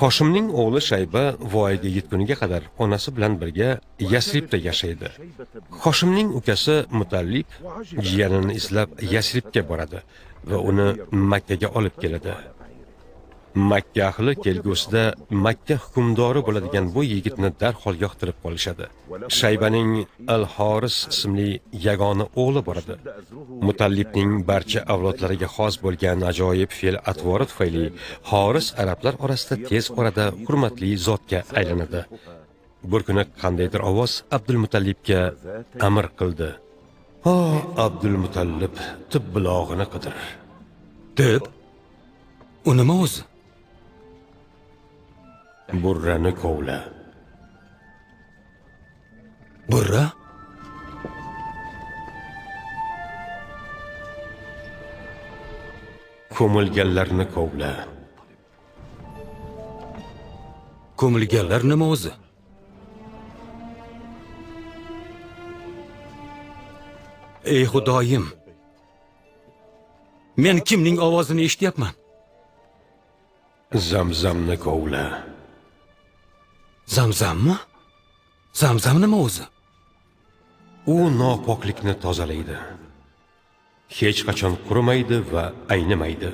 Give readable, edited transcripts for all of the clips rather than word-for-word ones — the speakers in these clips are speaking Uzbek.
Hoshimning o'g'li Shayba voyaga yetguniga qadar onasi bilan birga Yasribda yashaydi. Hoshimning ukasi Mutallib jiyanini izlab Yasribga boradi va uni Makkaga olib keladi. Makka ahli kelgusida Makka hukmdori bo'ladigan bu yigitni darhol yoqtirib qolishadi. Shaybaning Al-Horis ismli yagona o'g'li bor edi. Mutallibning barcha avlodlariga xos bo'lgan ajoyib fe'l-atvori tufayli Horis arablar orasida tez orada hurmatli zotga aylanadi. Bir kuni qandaydir ovoz Abdulmutallibga amr qildi: "O Abdulmutallib, tib bulog'ini qidir." Tib? U nima o'zi? Burrani kovla. Burra? Ko'milganlarni kovla. Ko'milganlar nima o'zi? Ey Xudoyim! Men kimning ovozini eshityapman? Zamzamni kovla. Zamzammi? Zamzam nima o'zi? U nopoklikni tozalaydi. Hech qachon qurimaydi va aynimaydi.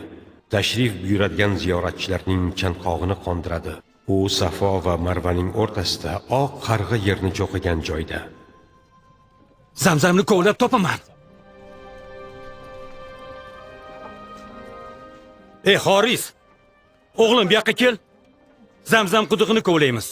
Tashrif buyuradigan ziyoratchilarning chanqog'ini qondiradi. U Safo va Marvaning o'rtasida oq qarg'a yerni cho'qigan joyda. Zamzamni kovlab topaman. Ey Xoris! O'g'lim, bu yoqqa kel. Zamzam qudug'ini kovlaymiz.